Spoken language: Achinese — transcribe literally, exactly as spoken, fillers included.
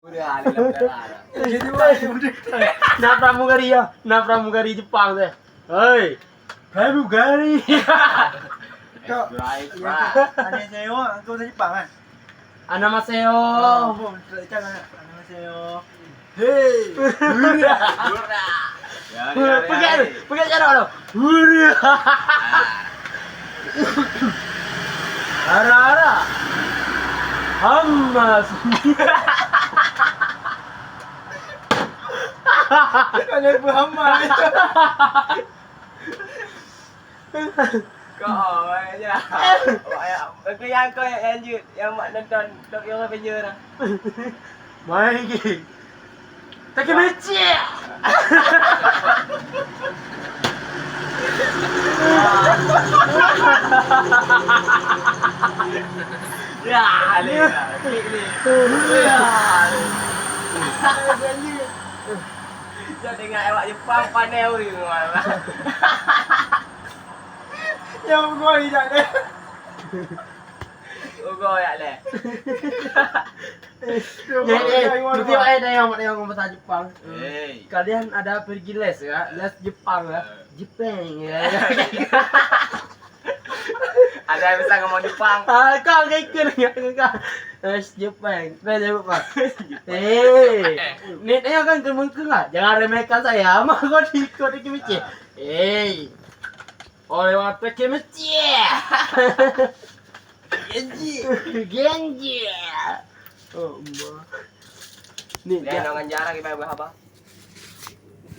Jadi, wah, na pramugari ya, na pramugari Jepang teh. Hei, pramugari. Kok, iya, kan? Annyeonghaseyo, aku dari Jepang, kan? Annyeonghaseyo. Oh, aku dari Jepang, kan? Annyeonghaseyo. Hei. Hura. Hura. Ya, ya, ya, pegang, ya. Pegang cara lo. Hura. Hara-hara. Hamas. Kan ibu Hamas. Kau aja. Awak ya, aku yang kau yang lanjut, yang mak nonton Tok Yong Avenger lah. Mai lagi. Taki mecik. Ya, ni. Klik ni. Ya. Jangan dengar awak Jepang pandai oi. Yang gua tidak deh. Ugo ya leh. Ya, eh, nanti eh, dah yang, dah yang bahasa Jepang. Hei. Kalian ada pergi les ya? Les Jepang ya? Eh. Jepang ya. Ada yang bisa ngomong Jepang? Ah, kau kayak ikut ya, kau. Les Jepang. Les Jepang. Hei. Ni tanya kan ke mungkin lah. Jangan remehkan saya. Mah kau ikut ikut micik. Ah. Hei. Oleh mata ke micik. Genji. Genji. Oh, ma. Ni, dia nak ngajar lagi baik-baik apa?